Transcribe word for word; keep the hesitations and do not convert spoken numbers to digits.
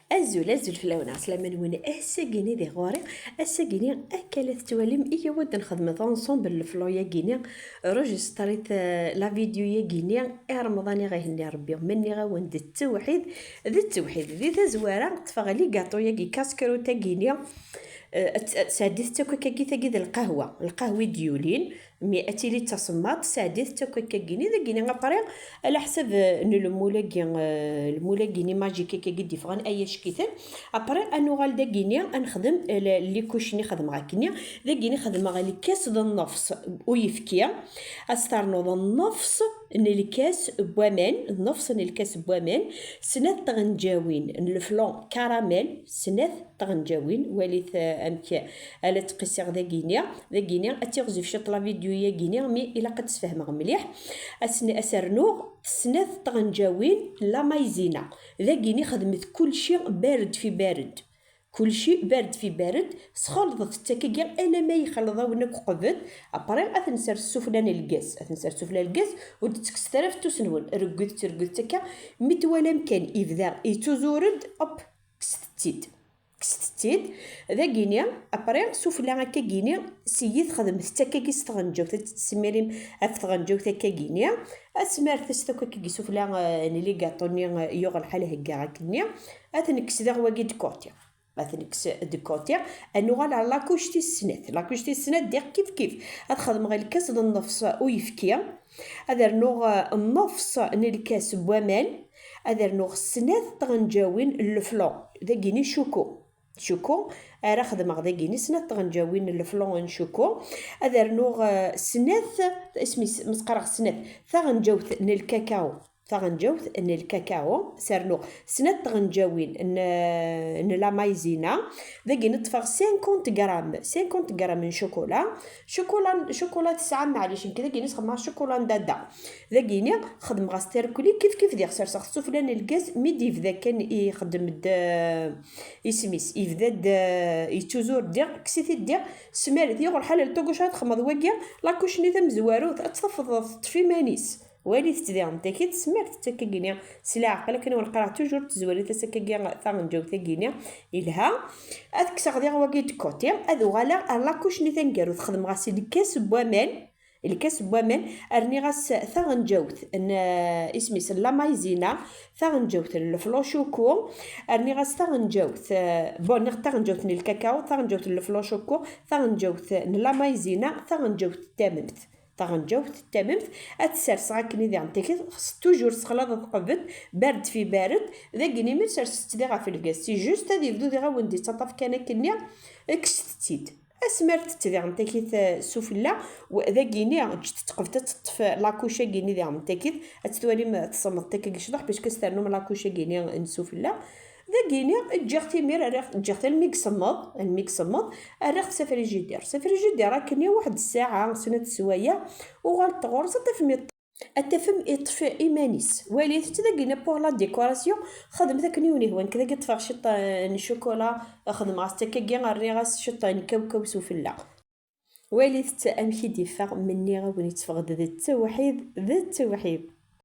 Azul, azul fell-awen, ɛeslama-nwen. Ass-agini di ɣur-i, ass-agini akka la tettwalim, iyyawet ad nexdem ensemble le flon-yagini, rejistrit, eh, la vidéo-yagini i Remḍan i ɣ-ihenni Rebbi, ma nniɣ-awen d ttewḥid, d ttewḥid. Di tazwara, ṭṭfeɣ ligaṭu-yagi, kaskrut-agini, eh, ad, ad, sɛeddit-tt akk akkagi, tagi d lqahwa, lqahwa i d-yulin, mi ad tili d tasemmaḍt, sɛeddit-tt akk akkagini, dagini après, ala ḥsab, eh, n lmul-agi, eh, lmul-agini magique akkagi d-yeffɣen, ay acek-iten. Après, ad nuɣal dagini, ad nexdem, eh, le-, likuc-nni xedmeɣ akkenni, dagini xedmeɣ lkas d nnefs uyefki, ad s-ternuḍ nnefs n lkas n waman, nnefs n lkas n waman, snat tɣenǧawin n leflon caramel, snat tɣenǧawin, walit, eh, amek ara ttqissiɣ dagini. Dagini, ad tiɣzif ciṭ la vidéo-yagini, mi ilaq ad d-sfehmeɣ mliḥ. Asn-, ad s-rnuɣ snat tɣenǧawin n la maïzena. Dagini xedmet kulci bared fi bared. Kulci bared fi bared, sxelḍet-tt akkagi alamma yexleḍ-awen akk qbel. Après, ad t-nsers sufella n lgaz. Ad t-nsers sufella n lgaz, ur d-ttekkset ara afettus-nwen. Reggut-tt, reggut-tt akka. Mi twalam kan ibda yettuzured, hop, kkset-tt-id. Kkset-tt-id. Dagini, après, sufella akkagini, siyit xedmet-tt akkagi s tɣenǧawt, ad tt-tessimirim ɣef tɣenǧawt akkagini. Asmert-as akk akkagi sufella, eh, n ligaṭu-nni, eh, yuɣ lḥal heggaɣ akkenni. Ad t-nekkes diɣ wagi de côté. Ad t-nekkes de côté. Ad nuɣal ɣer la couche tis snat. La couche tis snat diɣ kif kif. Ad xedmeɣ lkas d nnefs uyefki. Ad rnuɣ, eh, nnefs n lkas n waman. Ad rnuɣ snat tɣenǧawin n leflon. Dagini cuku. Cuku, ara xedmeɣ dagini snat tɣenǧawin n leflon n cuku. Ad rnuɣ, eh, snat, isem-is, ma s-qqareɣ snat, taɣenǧawt n lkakao. Taɣenǧawt n lkakao, s-rnuɣ snat tɣenǧawin n, n la maïzena. Dagini ṭṭfeɣ cinquante grammes, cinquante grammes n chocolat. Chocolat, chocolat tesɛa, maɛlic, nekk dagini sxedmeɣ chocolat n dada. Dagini xedmeɣ-as tarkuli kif kif diɣ serseɣ-t sufella n lgaz, mi d-yebda kan ixeddem-d, eh, isem-is, yebda-d, eh, yettuzur-d diɣ, kkes-it-id diɣ, smir-it, yuɣ lḥal ar tagust ad txedmeḍ wagi, la couche-nni tamezwarut, ad tt-tafeḍ teṭṭef iman-is. Walit-tt diɣen takit, smir-tt akkagini s leɛqel, akken i wen-qqareɣ toujours, tezwar-it-as akkagi taɣenǧawt-agini, yelha. Ad kkseɣ diɣ wagi de côté, ad uɣaleɣ ar la couche-nni taneggarut, xedmeɣ-as lkas n waman, lkas n waman, rniɣ-as taɣenǧawt n, eh, isem-is, n la maïzena, taɣenǧawt n leflon choco, rniɣ-as taɣenǧawt, eh, bon, niɣ taɣenǧawt n lkakao, taɣenǧawt n leflon choco, taɣenǧawt n la maïzena, taɣenǧawt n tamemt. Taɣenǧawt n tamemt, ad tt-serseɣ akken i diɣen takit, xes toujours sexlaḍ tqebet, bared fi bared, dagini mi serset-tt diɣ ɣef lgaz, si juste ad yebdu diɣ awen-d-yettaṭṭaf kan akkenni, kkset-tt-id. Asmert-tt diɣen takit, eh, sufella, u dagini, ǧǧet tqebet ad teṭṭef la couche-agini diɣen takit, ad tt-twalim, eh, tsemmeḍ takagi cḍuḥ, puisque s-ternum la couche-agini n sufella. Dagini, ǧǧiɣ-t imir, rriɣ, ǧǧiɣ-t almi ysemmeḍ, almi ysemmeḍ, rriɣ-t s afrijidir. S afrijidir akkenni waḥed ssaɛa, snat sswayeɛ, uɣalet ɣur-s, ad tafem yeṭṭ-, ad tafem yeṭṭef iman-is. Walit-tt dagini pour la décoration, xedmet akken i wen-ihwan. Nekk dagi ṭṭfeɣ ciṭ, eh, n chocolat, xedmeɣ-as-tt akkagi, rriɣ-as ciṭ n kawkaw sufella. Walit-tt amek i d-iffeɣ, menni awen yetteffeɣ-d d ttewḥid, d ttewḥid.